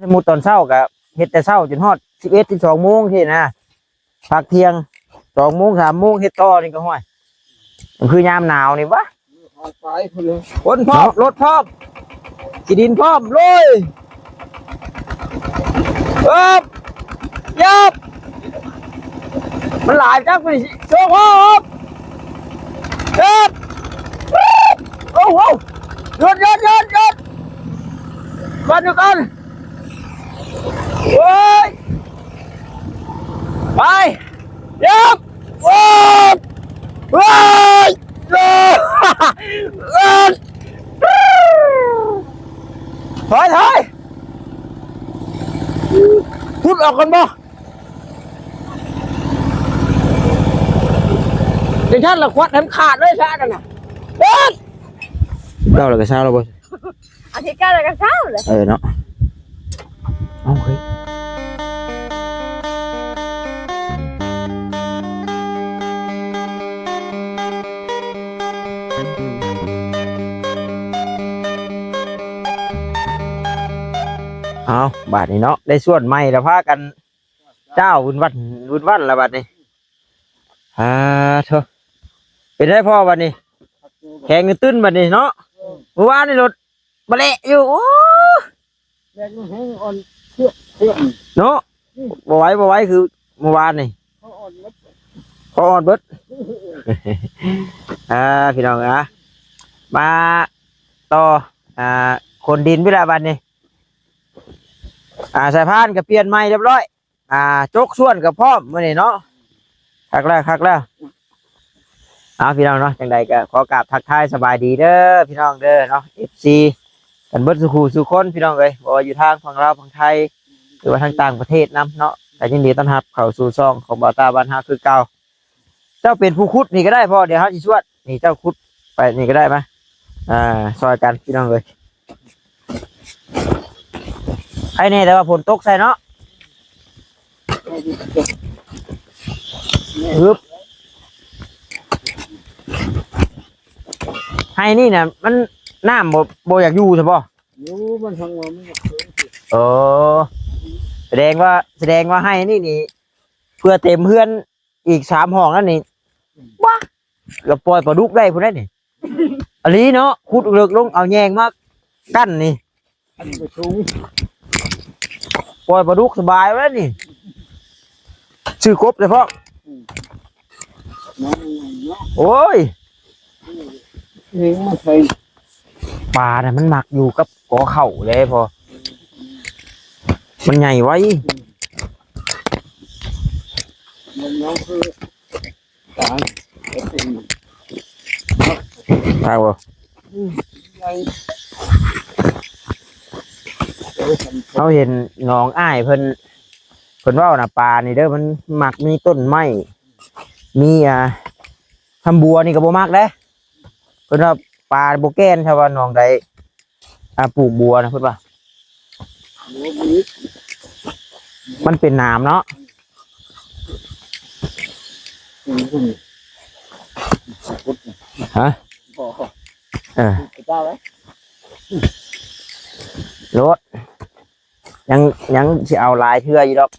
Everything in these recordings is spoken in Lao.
ສົມມຸດຕອນເຊົ້າກໍເຮັດແຕ່ເຊົ້າຈົນຮອດສິບເອັດ ສິບສອງໂມງຊີ້ນະ ພັກທ່ຽງສອງໂມງ ສາມໂມງ ເຮັດຕໍ່ນີ້ກໍ ຫ້ວຍ ມັນຄືຍາມໜາວນີ້ຫວາ. ໄປພຸ້ນເລີຍ ຄົນພ້ອມ ເນາະ ລົດພ້ອມ ຂີ້ດິນພ້ອມ ລຸຍ ເອີບ ຢັບ ມັນຫຼາຍຈັກ ມັນຊິໂຊກ ໂອ້ ເອີບ ໂອ້ໂຫ ຢຸດ ຢຸດ ຢຸດ ຢຸດ ກ່ອນ ຢູ່ກ່ອນ ໂອ້ຍ ໄປ ຍັບ ໂອ້ຍ ໂອ້ຍ ໂອ້ຍ ຖອຍ ຖອຍ ຂຸດອອກກ່ອນບໍ່? ເປັນຊັ້ນລະ ຄວັດໃຫ້ມັນຂາດເລີຍຊະ ອັນນັ້ນນະ ເອີ ເກົ້າແລ້ວກໍຊາວແລ້ວບໍ່? ອາທິດເກົ້າແລ້ວກໍເຊົາແຫຼະ ເອີເນາະ ເອົາເຮີ້ຍ ເອົາ ບາດນີ້ເນາະ ໄດ້ສ່ວນໃໝ່ແລ້ວ ພາກັນຈ້າວວຸ້ນວັນວຸ້ນວັນແລ້ວບາດນີ້ ອາໂທ້ ເປັນໄດພໍ່ບາດນີ້ ແຂງຕຶ້ນບາດນີ້ເນາະ ເມື່ອວານນີ້ລົດ ບໍ່ແລະຢູ່ ໂອ້ ແລະຢູ່ແຮງອ່ອນເຊືອກ ເຊືອກເນາະ ອືມ ບໍ່ໄຫວ ບໍ່ໄຫວ ຄືເມື່ອວານນີ້ ຄໍອ່ອນເບິດ ຄໍອ່ອນເບິດ ອ່າ ພີ່ນ້ອງ ອ່າ ມາຕໍ່ ອ່າ ຂົນດິນພຸ້ນລະບັດນີ້ ອ່າ ສາຍພານກໍປ່ຽນໃໝ່ຮຽບຮ້ອຍ ອ່າ ຈົກສ່ວນກໍພ້ອມມື້ນີ້ເນາະ ຄັກແລ້ວ ຄັກແລ້ວ ເອົາ ພີ່ນ້ອງເນາະ ຈັ່ງໃດກໍຂໍກາບທັກທາຍສະບາຍດີເດີພີ່ນ້ອງເດີເນາະ ເອັຟຊີ ກັນເບິດສູ່ຄູ່ສູ່ຄົນພີ່ນ້ອງເອີຍ ບໍ່ວ່າຢູ່ທາງຝັ່ງລາວຝັ່ງໄທ ຫຼືວ່າທາງຕ່າງປະເທດນຳເນາະ ກໍຍິນດີຕ້ອນຮັບເຂົ້າສູ່ຊ່ອງຂອງບ່າວຕາບ້ານເຮົາຄືເກົ່າ. ເຈົ້າເປັນຜູ້ຂຸດນີ້ກໍໄດ້ພໍ່ ດຽວເຮົາຊິຊວນ ນີ້ເຈົ້າຂຸດໄປນີ້ກໍໄດ້ ມາ ອ່າ ຊ່ອຍກັນພີ່ນ້ອງເອີຍ ໃຄແນ່ແຕ່ວ່າຝົນຕົກໃສ່ເນາະ ຮຶບ ໄຮ່ນີ້ນະ ມັນ ນ້ຳບໍ່ ບໍ່ຢາກຢູ່ຊັ້ນບໍ່? ຢູ່ ມັນທາງວ່າມັນກໍເຂີນ ເອີ ສະແດງວ່າ ສະແດງວ່າໄຮ່ນີ້ນີ້ ເພື່ອເຕັມເຮືອນ ອີກສາມຫ້ອງນັ້ນນີ້ ອືມ ວ້າ ເກືອບປ່ອຍປາດຸກໄດ້ພຸ້ນໄດ໋ນີ້ ອີ່ຫຼີເນາະ ຂຸດເລິກລົງ ເອົາແຍງມາກັ້ນນີ້ ອັນນີ້ກໍສູງ ປ່ອຍປາດຸກສະບາຍແລ້ວນີ້ ຊື້ກົບເລີຍພໍ່ ອືມ ໂອ້ຍ ນີ້ມາໃສ່ ປານະມັນມັກຢູ່ກັບ ກໍເຂົ້າເດ້ພໍ່ ມັນໃຫຍ່ໄວ ມັນຍັງຄືກາງ ເອົາບໍ່? ອືມ ໃຫຍ່ ເຮົາເຫັນນ້ອງອ້າຍເພິ່ນ ເພິ່ນເວົ້ານະ ປານີ້ເດີ ມັນມັກມີຕົ້ນໄມ້ ມີ ອ່າ ທຳບົວນີ້ກໍບໍ່ມັກເດ້ ເພິ່ນວ່າປາບໍ່ແກ່ນ ຖ້າວ່າໜອງໃດ ອ່າ ປູກບົວນະ ເພິ່ນວ່າ ມັນເປັນໜາມເນາະ ຮະ ເອີ ໂລດ ຍັງ ຍັງຊິເອົາຫຼາຍເທື່ອຢູ່ດອກ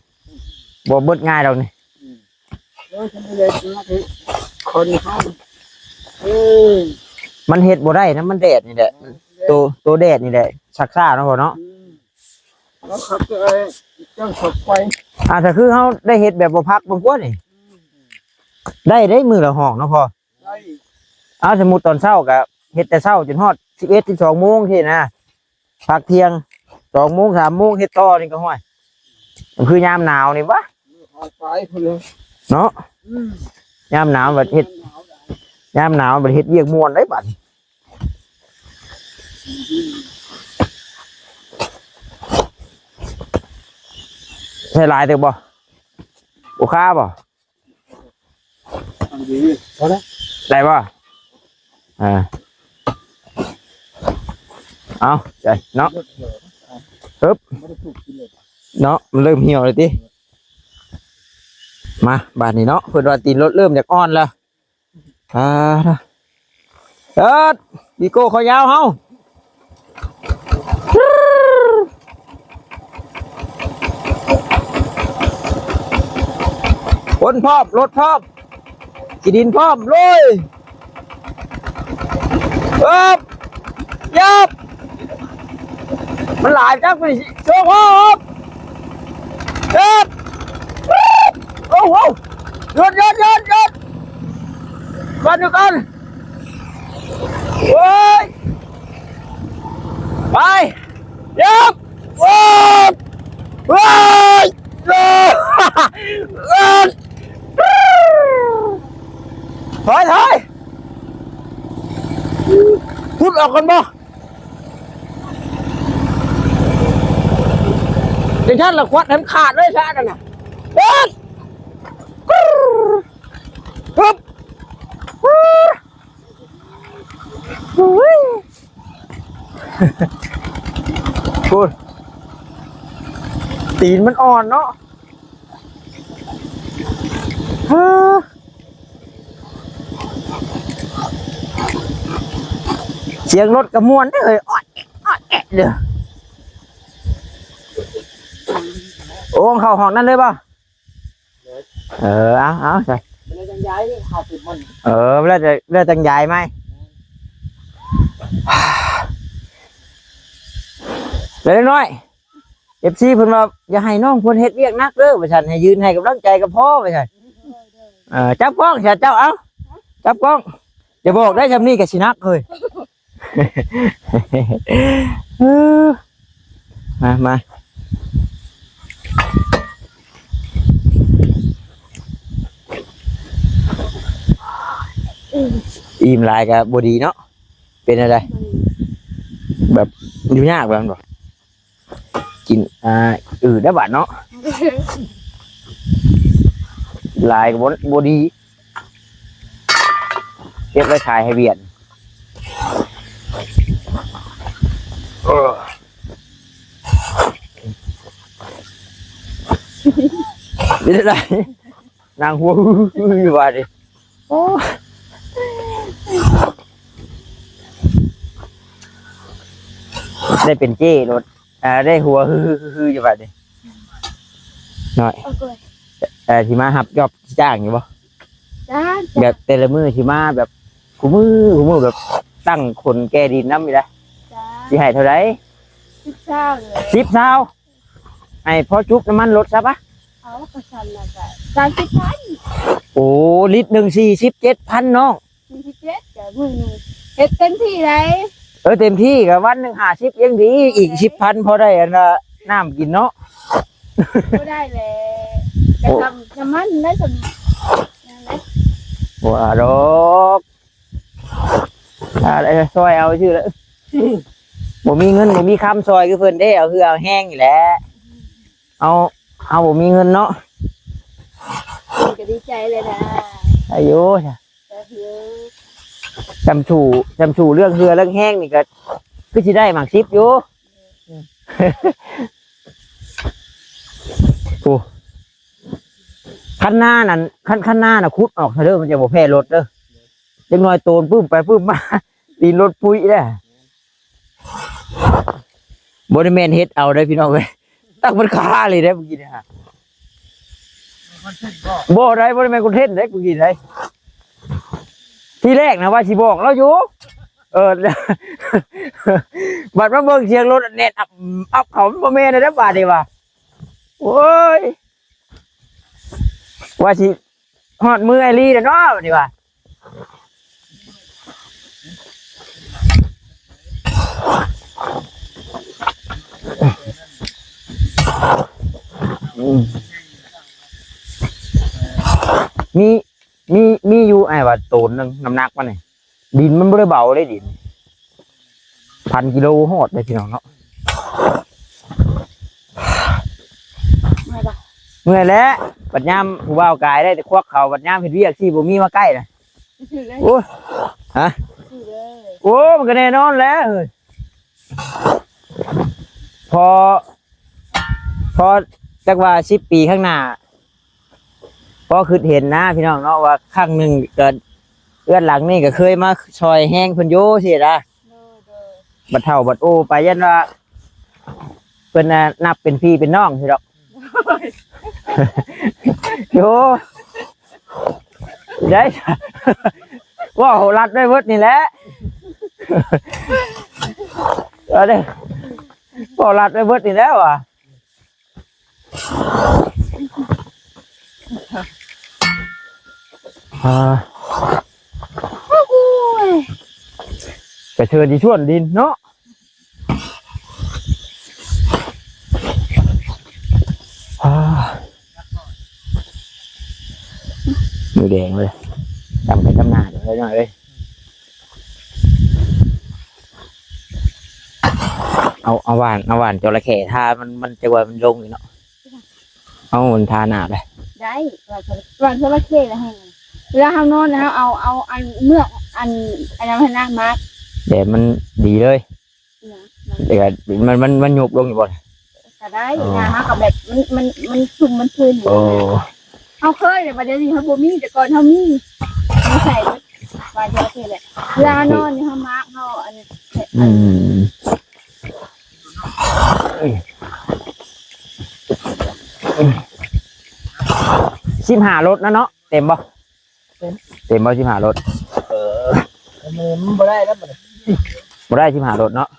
ບໍ່ເບິດງ່າຍດອກນີ້ ອືມ ໂອ້ຍ ຄັນບໍ່ໄດ້ ຄົນເຮົາ ເອີ ມັນເຮັດບໍ່ໄດ້ນະ ມັນແດດນີ້ແຫຼະ ໂຕ ໂຕແດດນີ້ແຫຼະ ຊັກຊ້າເນາະພໍ່ເນາະ ອືມ ແລ້ວເຂົາກໍເຈົ້າເຂົ້າໄປ ອ່າ ຖ້າຄືເຮົາໄດ້ເຮັດແບບບໍ່ພັກເບິ່ງກວ່ານີ້ ອືມ ໄດ້ເດ້ ມື້ລະຫ້ອງເນາະພໍ່ ໄດ້ ເອົາ ສົມມຸດຕອນເຊົ້າກໍເຮັດແຕ່ເຊົ້າຈົນຮອດສິບເອັດ ສິບສອງໂມງຊີ້ນະ ພັກທ່ຽງສອງໂມງ ສາມໂມງ ເຮັດຕໍ່ນີ້ກໍ ຫ້ວຍ ມັນຄືຍາມໜາວນີ້ຫວາ ເນາະ ອືມ ຍາມໜາວບັດເຮັດ ຍາມໜາວບັດເຮັດວຽກມ່ວນໄດ໋ບັດ ໃສ່ຫຼາຍເຕີບບໍ່? ບໍ່ຄາບໍ່? ພໍແລ້ວ ໄດ້ບໍ່? ອ່າ ເອົາໃສ່ເນາະ ຮຶບ ເນາະ ມັນເລີ່ມຫ່ຽວແລ້ວຕິ ມາ ບາດນີ້ເນາະ ເພິ່ນວ່າຕີນລົດເລີ່ມຢາກອ່ອນແລ້ວ ອ່າ ເອີດ ວີໂກ້ເຂົາຍາວເຮົາ ເອີ ຄົນພ້ອມ ລົດພ້ອມ ຂີ້ດິນພ້ອມ ລຸຍ! ເອີບ! ຢັບ! ມັນຫຼາຍຈັກ ມັນຊິໂຊກອອກ! ເອີບ! ໂອ້ໂຫ! ຢຸດ ຢຸດ ຢຸດ ຢຸດ! ກ່ອນ ຢູ່ກ່ອນ! ໂອ້ຍ! ໄປ! ຢັບ! ໂອ້ຍ! ໂອ້ຍ! ຖອຍ ຖອຍ! ຂຸດອອກກ່ອນບໍ່? ຈັ່ງຊັ້ນລະ ຄວັດໃຫ້ມັນຂາດເລີຍຊະ ອັນນັ້ນນະ. ເອີ! ປຶບ! ໂອ້ຍ ໂອ້ຍ ຕີນມັນອ່ອນເນາະ. ເອີ ສຽງລົດກະມ່ວນເດ້ ອອດແອດ ອອດແອດເດີ. ໂອ້ ເຂົ້າຫ້ອງນັ້ນເລີຍບໍ່? ເອີ ເອົາ ເອົາ ໃສ່ ແລ້ວຈັ່ງຍ້າຍ ຫ້າສິບມັນ ເອີ ແລ້ວຈະ ແລ້ວຈັ່ງຍ້າຍໃໝ່. ແລ້ວນ້ອຍ ເອັຟຊີ ເພິ່ນວ່າ ຢ່າໃຫ້ນ້ອງເພິ່ນເຮັດວຽກໜັກເດີ ວ່າຊັ້ນ ໃຫ້ຢືນໃຫ້ກຳລັງໃຈກໍພໍ ວ່າຊັ້ນ. ເອີ ຈັບກ້ອງຊະເຈົ້າ ເອົາ ຈັບກ້ອງ ຢ່າບອກໄດ້ ຊ່ຳນີ້ກໍຊິໜັກເຮີ້ຍ. ເອີ ມາ ມາ ອີ່ມຫຼາຍກໍບໍ່ດີເນາະ. ເປັນແນວໃດ? ແບບຢູ່ຍາກແບບນັ້ນບໍ່? ກິນ ອ່າ ອືດແລ້ວບາດເນາະ. ຫຼາຍກໍບໍ່ ບໍ່ດີ. ເກັບໄວ້ຂາຍໃຫ້ຫວຽດ. ເອີ ເປັນຈັ່ງໃດ? ນາງຫົວຮືຢູ່ບາດນີ້. ໂອ້ ໄດ້ເປັນເຈ້ໂລດ ອ່າ ໄດ້ຫົວຮືໆຢູ່ບາດນີ້. ນ້ອຍ ເອີ ທີ່ມາຮັບຈ໊ອບຈ້າງຢູ່ບໍ່? ຈ້າງ ແບບແຕ່ລະມື້ຊິມາແບບ ຄູ່ມື້ ຄູ່ມື້ ແບບຕັ້ງຂົນແກ່ດິນນຳນີ້ລະ. ຈ້າ ຊິໃຫ້ເທົ່າໃດ? ສິບຊາວເລີຍ. ສິບຊາວ ໃຫ້ພໍຈຸບນ້ຳມັນລົດຊະປະ? ເອົາ ກໍຊັ້ນລະກະສາມສິບພັນ. ໂອ້ ລິດໜຶ່ງສີ່ສິບເຈັດພັນນ້ອງ. ສີ່ສິບເຈັດ ກະມື້ໜຶ່ງເຮັດເຕັມທີ່ໄດ໋. ເອີ ເຕັມທີ່ກະວັນໜຶ່ງຫ້າສິບຍັງດີ ອີກສິບພັນພໍໄດ້ອັນນ່າ ນ້ຳກິນເນາະ. ບໍ່ໄດ້ແຫຼະ ກະ ໂອ້ ທຳນ້ຳມັນໄດ້ສ່ຳນັ້ນແຫຼະ. ບໍ່ວ່າດອກ ຖ້າໄດ້ຊ່ອຍເອົາຊື່ລະ ບໍ່ມີເງິນບໍ່ມີຄຳຊ່ອຍຄືເພິ່ນເດ້ ເອົາເຫື່ອເອົາແຮງນີ້ແຫຼະ. ເອົາ ເຮົາບໍ່ມີເງິນເນາະ ເພິ່ນກໍດີໃຈແລ້ວນະ. ອາຍຸ ຈຳຊູ່ ຈຳຊູ່ເລື່ອງເຫື່ອເລື່ອງແຮງນີ້ກໍຄືຊິໄດ້ໝາກສິບຢູ່. ໂອ້ ຄັນນານັ້ນ ຄັນ ຄັນນານະ ຂຸດອອກເດີ ມັນຈະບໍ່ແພ້ລົດເດີ. ຈັກໜ່ອຍໂຕນປຶ້ມໄປປຶ້ມມາ ຕີນລົດປຸຍເດ້. ບໍ່ໄດ້ແມ່ນເຮັດເອົາເດ້ພີ່ນ້ອງເອີຍ ຕັ້ງມັນຄາເລີຍເດ້ມື້ກີ້ນີ້. ບໍ່ໄດ້ ບໍ່ໄດ້ແມ່ນຄອນເທັນເດ້ມື້ກີ້ນີ້. ທີແລກນະວ່າຊິບອກລາວຢູ່ ເອີ ບັດມາເບິ່ງສຽງລົດແໜ້ນອັບ ອັບເຂົ້າ ມັນບໍ່ແມ່ນແລ້ວບາດນີ້ວ່າ ໂອ້ຍ ວ່າຊິຮອດມື້ອ້າຍລີແລ້ວເນາະບາດນີ້ວ່າ. ອືມ ມີ ມີ ມີຢູ່ອ້າຍວ່າໂຕນໜຶ່ງ ນ້ຳໜັກມັນນີ້ ດິນມັນບໍ່ໄດ້ເບົາເດ້ ດິນ ພັນກິໂລຮອດເດ້ພີ່ນ້ອງເນາະ. ເມື່ອຍແຫຼະ ບັດຍາມຜູ້ບ່າວກາຍໄດ້ແຕ່ຄວັກເຂົ້າ ບັດຍາມເຮັດວຽກຊິບໍ່ມີມາໃກ້ນະ. ໂອ້ຍ ຮະ ໂອ້ ມັນກໍແນ່ນອນແຫຼະເຮີ້ຍ. ພໍ ພໍຈັກວ່າສິບປີຂ້າງໜ້າ ພໍຄິດເຫັນນະພີ່ນ້ອງເນາະ ວ່າຄັ້ງໜຶ່ງກໍ ເຮືອນຫຼັງນີ້ກໍເຄີຍມາຊ່ອຍແຮງເພິ່ນຢູ່ຊີ້ນະ. ໂດຍ ໂດຍ ບັດເຖົ້າບັດໂອໄປ ຢ້ານວ່າເພິ່ນນະນັບເປັນພີ່ເປັນນ້ອງຊີ້ດອກ. ໂດຍ ໂອ້ ໄດ້ ເວົ້າລັດໄວ້ເບິດນີ້ແຫຼະ ເອົາເດ້ ເວົ້າລັດໄວ້ເບິດນີ້ແຫຼະວ່າ ອ່າ ໂອ້ຍ ກະເຊີນທີ່ສວນດິນເນາະ. ອ່າ ມືແດງເລີຍ ດຳໄປດຳນາເລີຍ ເອີຍ ເອົາ ເອົາຫວ່ານ ເອົາຫວ່ານຈໍລະເຂົ້ທາ ມັນ ມັນຈັກວ່າມັນລົງຢູ່ເນາະ ເອົາມັນທາໜ້າໄປ ໄດ້ ຫວ່ານຈໍລະເຂົ້ລະແຮງ ເວລາເຮົານອນນະ ເຮົາເອົາ ເອົາອັນເມືອກ ອັນ ອັນນັ້ນຫັ້ນນະ ໝາກ ແບບມັນດີເລີຍ. ອີຫຍັງ ແຕ່ວ່າມັນ ມັນ ມັນຍຸບລົງຢູ່ບໍ່? ກໍໄດ້ ອໍ ນະ ເຮົາກໍແບບ ມັນ ມັນ ມັນຊຸ່ມມັນຊື່ນຢູ່ ອໍ ນະ ເຮົາເຄີຍ ແຕ່ວ່າດຽວນີ້ເຮົາບໍ່ມີ ແຕ່ກ່ອນເຮົາມີ ມາໃສ່ເບິດ ວ່າດຽວນີ້ແຫຼະ ເວລາເຮົານອນນີ້ເຮົາມາກ ເຮົາອັນ ອືມ ສິບຫ້າລົດນະເນາະ ເຕັມບໍ່? ເຕັມ ເຕັມບໍ່ ສິບຫ້າລົດ? ເອີ ມັນ ມັນບໍ່ໄດ້ແລ້ວບັດນີ້ ບໍ່ໄດ້ສິບຫ້າລົດເນາະ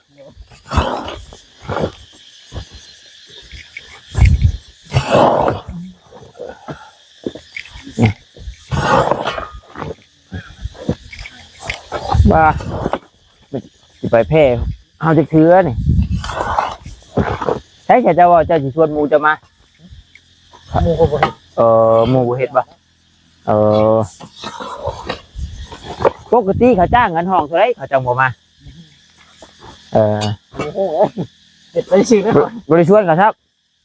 ວ່າ ຊິໄປແຜ່ເຮົາຈັກເທື່ອນີ້ ໃສເຈົ້າວ່າເຈົ້າຊິຊວນໝູ່ເຈົ້າມາ? ໝູ່ກໍບໍ່ເຮັດ ເອີ ໝູ່ບໍ່ເຮັດບໍ່? ເອີ ປົກກະຕິເຂົາຈ້າງກັນຫ້ອງເທົ່າໃດ ເຂົາຈັ່ງບໍ່ມາ? ເອີ ໂອ້ໂຫ ເຮັດໄປຊື່ແລ້ວ ບໍ່ ບໍ່ໄດ້ຊວນເຂົາຊ້ຳ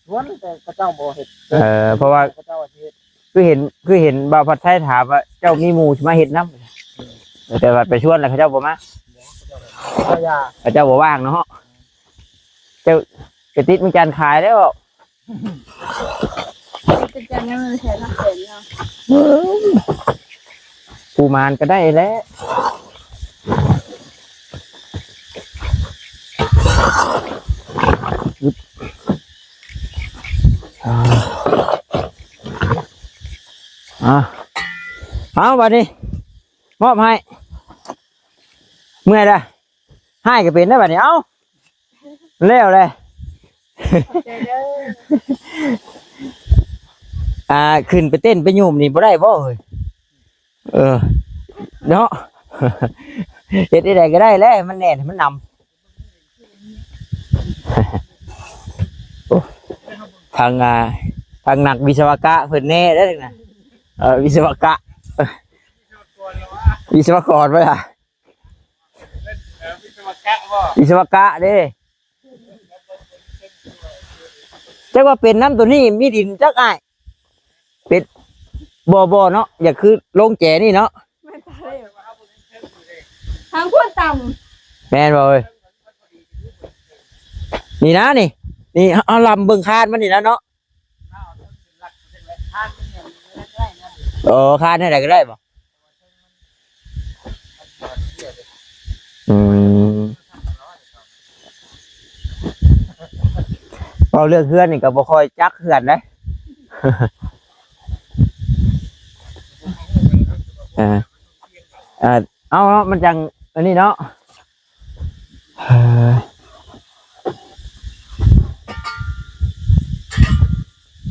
ຊວນ ແຕ່ເຂົາເຈົ້າບໍ່ເຮັດ ເອີ ເພາະວ່າເຂົາເຈົ້າວ່າຊິເຮັດ ຄືເຫັນ ຄືເຫັນບ່າວພັດໄຊຖາມວ່າ ເຈົ້າມີໝູ່ຊິມາເຮັດນຳ ອືມ ແຕ່ວ່າໄປຊວນແລ້ວເຂົາເຈົ້າບໍ່ມາ ເຂົາເຈົ້າບໍ່ວ່າງເນາະ ເຈົ້າໄປຕິດເມືອງຈັນຂາຍແລ້ວ ເປັນຈັ່ງໃດມັນແທ້ນຳເປັນເນາະ ເອີ ຜູ້ມານກໍໄດ້ແຫຼະ ອ່າ ອ່າ ເອົາ ບັດນີ້ ມອບໃຫ້ ເມື່ອຍລະ ຮ້າຍກໍເປັນໄດ້ບັດນີ້ ເອົ້າ ແລ້ວແຫຼະ ຂອບໃຈເດີ ອ່າ ຂຶ້ນໄປເຕັ້ນໄປໂຍມນີ້ບໍ່ໄດ້ບໍ່ເຮີ້ຍ? ເອີ ເນາະ ເຮັດໃດກໍໄດ້ແຫຼະ ໃຫ້ມັນແໜ້ນ ໃຫ້ມັນໜຳ ໂອ້ ທາງ ອ່າ ທາງນັກວິສະວະກະເພິ່ນແນ່ເດ້ນະ ເອີ ວິສະວະກະ ເອີ ວິສະວະກອນບໍ່ລະ? ເອີ ວິສະວະກະບໍ່? ວິສະວະກະເດ້ ຈັກວ່າເປັນນຳໂຕນີ້ ມີດິນຈັກອ້າຍ ເປັນ ບໍ່ ບໍ່ເນາະ ຢ່າຄືໂລງແຈນີ້ເນາະ ແມ່ນຕາຍແລ້ວ ທາງພຸ້ນຕ່ຳ ແມ່ນບໍ່ເອີຍ? ນີ້ນະ ນີ້ ນີ້ ເຮົາລຳເບິ່ງຄານມັນນີ້ນະເນາະ ເອີ ຄານແນວໃດກໍໄດ້ບໍ່? ອືມ ເວົ້າເລື່ອງເຮືອນນີ້ກໍບໍ່ຄ່ອຍຈັກເຮືອນເດ້ ເອີ ເອີ ເອົາເນາະ ມັນຈັ່ງອັນນີ້ເນາະ ເອີ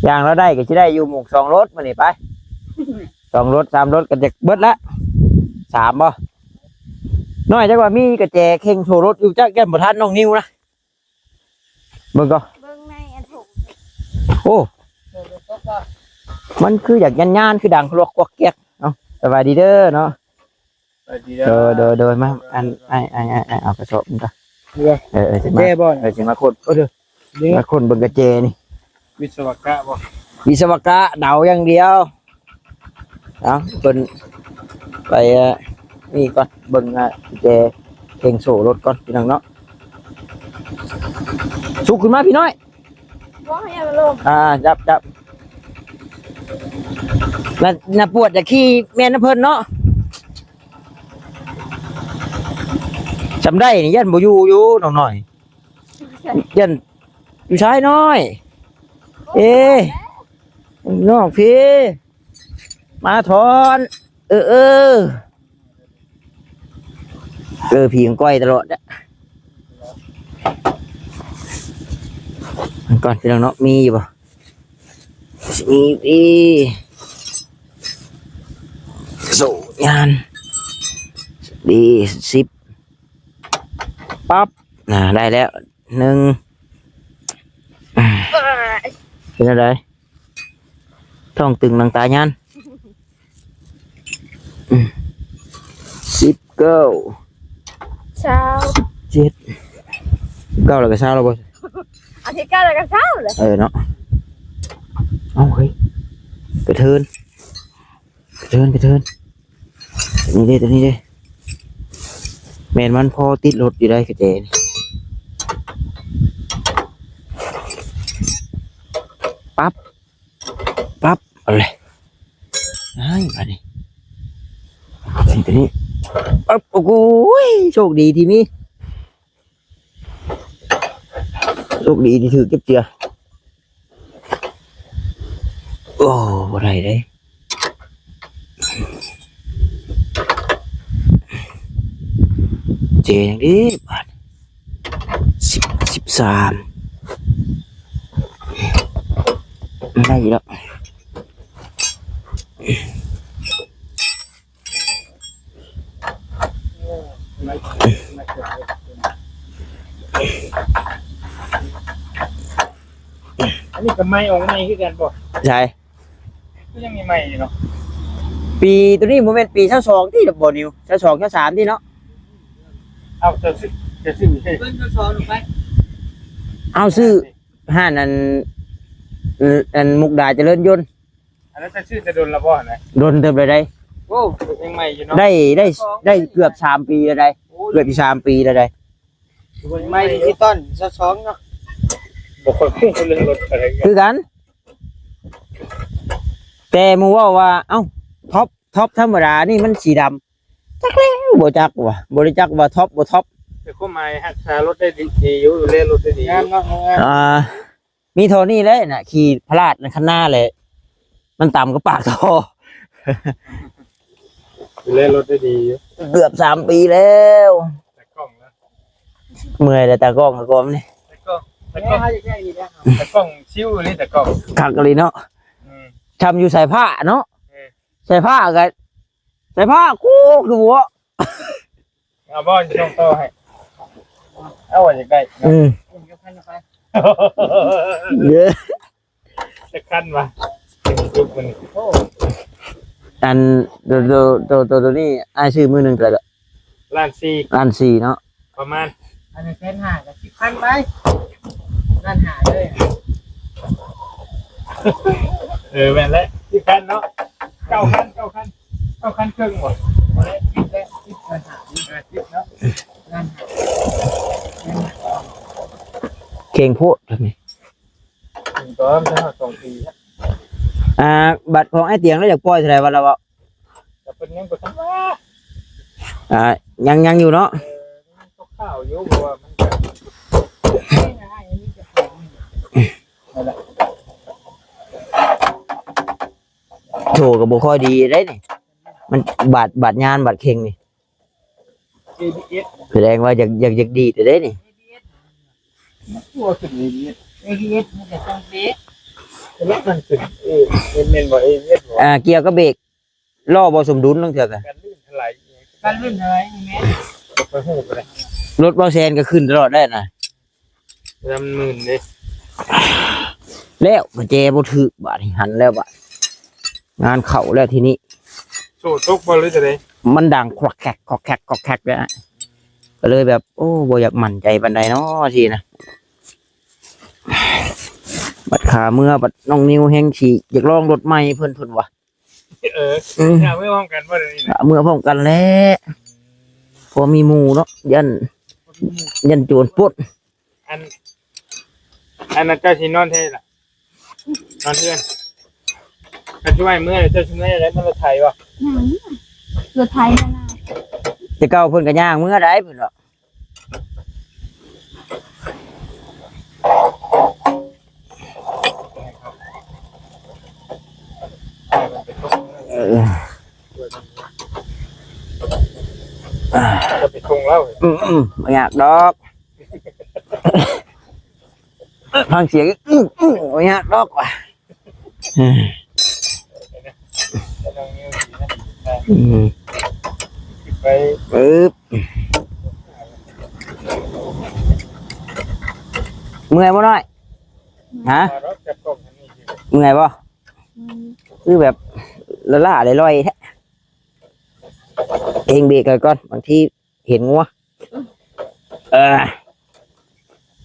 ຢ່າງລາວໄດ້ກໍຊິໄດ້ຢູ່ໝົກສອງລົດມື້ນີ້ໄປ ສອງລົດ ສາມລົດກໍຈະເບິດລະ ສາມບໍ່? ນ້ອຍຈັກວ່າມີກະແຈເຄັ່ງໂຊລົດຢູ່ ຈັກຢ້ານບໍ່ທັນນ້ອງນິວນະ ເບິ່ງກໍ ເບິ່ງໃນອັນຖົງ ໂອ້ ມັນຄືຢາກຍານໆ ຄືດັງກວັກແກກ ເອົ້າ ສະບາຍດີເດີເນາະ. ໂດຍ ໂດຍ ໂດຍ ມາ ອັນ ອ້າຍ ອ້າຍ ອ້າຍ ອ້າຍ ເອົາກະສອບມັນກ່ອນ ເອີ ເອີ ຊິມາ ເອີ ຊິມາຄົ້ນ ເອີ ມາຄົ້ນເບິ່ງກະແຈນີ້ ວິສະວະກະບໍ່? ວິສະວະກະ ເດົາຢ່າງດຽວ ເອົາ ເພິ່ນໄປ ເອີ ນີ້ກ່ອນ ເບິ່ງ ອາ ກະແຈເຄັ່ງໂຊລົດກ່ອນ ພີ່ນ້ອງເນາະ ສຸກຂຶ້ນມາ ພີ່ນ້ອຍ. ບໍ່ໃຫ້ເອົາລົງ ອ່າ ຈັບ ຈັບ ນະ ນະປວດຢາກຂີ່ແມ່ນນຳເພິ່ນເນາະ ຈຳໄດ້ນີ້ຢ້ານບໍ່ຢູ່ຢູ່ນ້ອງນ້ອຍ ຢ້ານຢູ່ຊາຍນ້ອຍ ເອ ນ້ອງພີ ມາຖອນ ເອີ ເອີ ເອີ ຜີມັນກ່ອຍຕະຫຼອດແຫຼະ. ເບິ່ງກ່ອນພີ່ນ້ອງເນາະ ມີຢູ່ບໍ່? ມີຢູ່ຕິ ໂສ້ຍານ ດີ ສິບ ປັບ ອ່າ ໄດ້ແລ້ວ ໜຶ່ງ ເປັນຈັ່ງໃດ? ທ້ອງຕຶງຫຼັງຕາຍານ ອືມ ສິບເກົ້າ ຊາວ ເຈັດ ເກົ້າແລ້ວກໍຊາວແລ້ວບໍ່? ອາທິດເກົ້າແລ້ວກໍຊາວແຫຼະ. ເອີເນາະ ເອົ້າ ເຮີ້ຍ ກະເທີນ ກະເທີນ ກະເທີນ ນີ້ເດ້ ຕົວນີ້ເດ້ ແມ່ນມັນພໍຕິດລົດຢູ່ໄດ໋ກະແຈນີ້ ປັບ ປັບ ເອົາເລີຍ ອ້າຍ ບາດນີ້ ຕົວນີ້ ປັບ ໂອ້ໂຫ ໂຊກດີທີ່ມີ ໂຊກດີທີ່ຖືກເກັບເຈືອ ໂອ້ ບໍ່ໄດ້ເດ້ ເຈຫຍັງເດ້ບາດ ສິບ ສິບສາມ ໄດ້ຢູ່ແລ້ວ. ອັນນີ້ກໍໃໝ່ອອກໃໝ່ຄືກັນບໍ່? ໃຊ່ ຄືຍັງໃໝ່ຢູ່ເນາະ. ປີ ໂຕນີ້ບໍ່ແມ່ນປີຊາວສອງຕິບໍ່ນິວ? ຊາວສອງ ຊາວສາມຕິເນາະ? ເອົາ ເຈົ້າຊື້ ເຈົ້າຊື້ເພິ່ນຊາວສອງໄປ ເອົາຊື້ຮ້ານອັນ ອັນມຸກດາຈະເລີນຍົນ. ອັນນັ້ນຈະຊື້ແຕ່ດົນລະບໍ່ຫັ້ນນະ? ດົນເຕີບແລ້ວໃດ໋. ໂອ້ ຍັງໃໝ່ຢູ່ເນາະ. ໄດ້ ໄດ້ ໄດ້ເກືອບສາມປີແລ້ວໃດ໋. ໂອ້ ເກືອບສາມປີແລ້ວໃດ໋. ໃໝ່ດິຈິຕອນຊາວສອງເນາະ. ບໍ່ຄ່ອຍຮູ້ເລື່ອງລົດປານໃດຄືກັນ. ແຕ່ໝູ່ເວົ້າວ່າ ເອົ້າ ທັອບ ທັອບທຳມະດານີ້ມັນສີດຳ. ຈັກແລ້ວ ບໍ່ຈັກວ່າ ບໍ່ໄດ້ຈັກວ່າທັອບບໍ່ທັອບ. ແຕ່ຄວາມໝາຍຮັກສາລົດໄດ້ດີ ດີຢູ່ ດູແລລົດໄດ້ດີ. ງາມເນາະ ງາມ. ອ່າ ມີທໍ່ນີ້ແຫຼະນະ ຂີ່ພະລາດໃນຄັນນາແຫຼະ ມັນຕ່ຳກວ່າປາກທໍ່. ດູແລລົດໄດ້ດີຢູ່ ເກືອບສາມປີແລ້ວ. ຕາກ້ອງນະ ເມື່ອຍແລ້ວ ຕາກ້ອງ ຕາກ້ອງນີ້ ຕາກ້ອງ ຕາກ້ອງ ຕາກ້ອງຊິວນີ້ ຕາກ້ອງ ຄັກອີ່ຫຼີເນາະ. ອືມ ທຳຢູ່ສາຍຟ້າເນາະ. ເອີ ສາຍຟ້າກໍ ສາຍຟ້າກູຄືບໍ່ ເອົາບໍ່ສົ່ງຕໍ່ໃຫ້ ເອົາວ່າຢາກໄດ້. ອືມ ເດີ ຈັກຄັນວະ ຈຸກມັນ. ໂອ້ ອັນ ໂຕ ໂຕ ໂຕ ໂຕນີ້ອ້າຍຊື້ມື້ໜຶ່ງເທົ່າໃດ? ລ້ານສີ່ ລ້ານສີ່ເນາະ ປະມານ. ອັນນັ້ນແສນຫ້າກໍສິບພັນໄປ ລ້ານຫ້າເລີຍ. ເອີ ແມ່ນແຫຼະ ສິບພັນເນາະ ເກົ້າພັນ ເກົ້າພັນ ເກົ້າພັນເຄິ່ງບໍ່? ບໍ່ໄດ້ ສິບແຫຼະ ສິບ ລ້ານຫ້າ ສິບເນາະ ລ້ານຫ້າ. ເຄັ່ງໂພດ ໂຕນີ້ ສອງປີ. ອ່າ ບັດຂອງອ້າຍຕຽງລາວຢາກປ່ອຍເທົ່າໃດວະ ລາວເວົ້າ? ແຕ່ເພິ່ນຍັງບໍ່ທັນວ່າ ອ່າ ຍັງ ຍັງຢູ່ເນາະ. ເອີ ຍັງຂ່າວໆຢູ່ ເພາະວ່າມັນກໍ ໂທກໍບໍ່ຄ່ອຍດີໄດ໋ນີ້ ມັນບາດ ບາດຍານບາດເຄັ່ງນີ້. ເອບີເອສ ແສດງວ່າຢາກ ຢາກ ຢາກດີດເດ້ນີ້. ເອບີເອສ ຕົວຂຶ້ນ ເອບີເອສ ເອບີເອສ ມັນຈະຕ້ອງເບຣກ ແລ້ວມັນຂຶ້ນ ເອ ເອ ແມ່ນບໍ່ ເອບີເອສ ບໍ່? ອ່າ ກ່ຽວກັບເບຣກ ລໍ້ບໍ່ສົມດຸນລາງເທື່ອກະ ກັນລື່ນຖະໄຫຼ ກັນລື່ນຖະໄຫຼນີ້ແມ່ນ ບໍ່ຄ່ອຍຮູ້ປານໃດ. ລົດເບົາແຊນກໍຂຶ້ນຕະຫຼອດໄດ໋ນະ ລຳໝື່ນເດ້. ແລ້ວກະແຈບໍ່ຖືກ ບາດນີ້ຫັນແລ້ວ ບາດງານເຂົ້າແລ້ວທີນີ້. ໂສ້ຕົກບໍ່ ຫຼືຈັ່ງໃດ? ມັນດັງຄວັກແຄກ ຄວັກແຄກ ຄວັກແຄກເລີຍ ກໍເລີຍແບບ ໂອ້ ບໍ່ຢາກໝັ້ນໃຈປານໃດເນາະ ຊີ້ນະ. ບັດຂາເມືອ ບັດນ້ອງນິວແຮ່ງຊິຢາກລອງລົດໃໝ່ເພິ່ນ ເພິ່ນວ່າ. ເອີ ອືມ ເມືອພ້ອມກັນບໍ່ດຽວນີ້ນະ? ເມືອພ້ອມກັນແຫຼະ ພໍມີໝູ່ເນາະ ຢ້ານ ຢ້ານໂຈນປົດ. ອັນ ອັນນັ້ນເຈົ້າຊິນອນໃສລະ? ນອນເຮືອນ. ຄັນຊິໃຫ້ເມືອ ເຈົ້າຊິເມືອແນວໃດ? ມັນລົດໄຖບໍ່? ອືມ ລົດໄຖນັ້ນນະ. ແຕ່ເກົ່າເພິ່ນກໍຍ່າງເມືອໄດ໋ ເພິ່ນວ່າ. ເອີ ไปส่งแล้ว อืมๆ บ่ยากดอก ฟังเสียง อื้อๆ บ่ยากดอกว่ะ อืม ไป ปึ๊บ เมื่อยบ่น้อย ฮะ เมื่อยบ่ คือแบบล้าๆลอยๆแท้ เองเบรกก่อน บางทีเห็นงัว เออ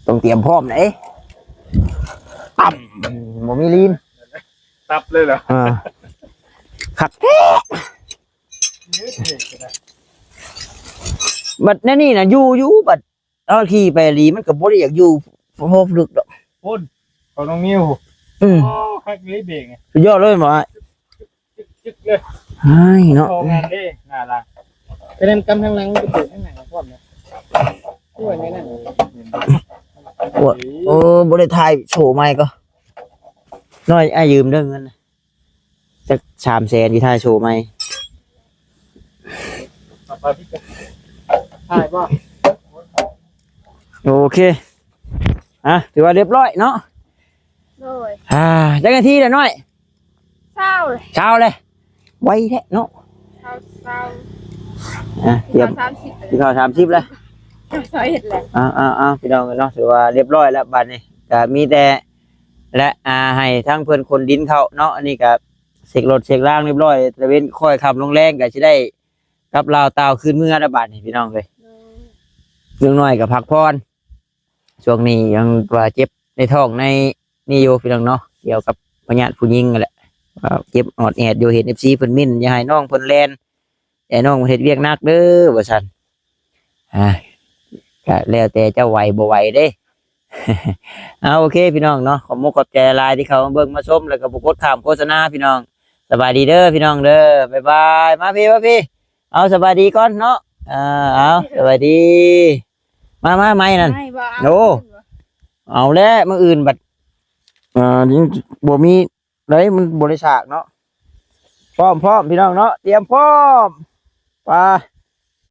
ต้องเตรียมพร้อมเด้ ตั้ม บ่มีลีน ตับเลยเหรอ อ่า คักแท้ บัดแนวนี้นะ อยู่ อยู่ บัด เฮาขี่ไปอีหลี มันก็บ่ได้อยากอยู่โฮมลึกดอก พุ่น ของน้องนิว อืม โอ้ คักอีหลีเบรกเนี่ย สุดยอดเลยหมอ จึ๊กๆเลย อ้ายเนาะ โอ้ งานเด้ หน้าหลัง ไปนั่นกำทางหลัง มันก็เปิดทางหลังพร้อมเนี่ย ช่วยไว้นั่น โอ้ โอ้ บ่ได้ถ่ายโชว์ใหม่ก็ น้อย อ้ายยืมเด้อเงิน จักสามแสน สิถ่ายโชว์ใหม่ ถ่ายบ่ โอเค อ่ะ ถือว่าเรียบร้อยเนาะ โดย อ่า จักนาทีแล้วน้อย ซาวเลย ซาวเลย ไวแท้เนาะ ซาว ซาว อ่ะ เตรียม ซาวสามสิบเลย กินข้าวสามสิบแล้ว ซาวเอ็ดแล้ว อ่าๆๆ พี่น้องเนาะ ถือว่าเรียบร้อยแล้วบัดนี้ ก็มีแต่ และ อ่า ให้ทางเพิ่นขนดินเข้าเนาะ อันนี้ก็เช็กรถเช็กลางเรียบร้อย ตะเวนค่อยค่ำลงแลงก็สิได้กลับลาวต่าวคืนเมือแล้วบาดนี้พี่น้องเอ้ย โดย ลุงน้อยก็พักผ่อน ช่วงนี้ยังว่าเจ็บในท้องในนี่อยู่พี่น้องเนาะ เกี่ยวกับพยาธิผู้หญิงนั่นแหละ ว่าเจ็บออดแอดอยู่ เห็น เอฟซี เพิ่นเม้นอย่าให้น้องเพิ่นแล่น ไอ้น้องเฮ็ดเวียกหนักเด้อ ว่าซั่น อ่า ก็แล้วแต่เจ้าไหวบ่ไหวเด้ เอา โอเคพี่น้องเนาะ ขอบมกขอบใจหลายที่เข้ามาเบิ่งมาชม แล้วก็บ่กดข้ามโฆษณาพี่น้อง สบายดีเด้อพี่น้องเด้อ บ๊ายบาย มาพี้ มาพี้ เอา สบายดีก่อนเนาะ เออ เอา สบายดี มา มา ไม้นั่น ไม่บ่เอา โอ้ เอาแล้ว มื้ออื่นบัด อ่า นี่บ่มี ได้มันบ่ได้ฉากเนาะ พร้อมๆ พี่น้องเนาะ เตรียมพร้อม ไป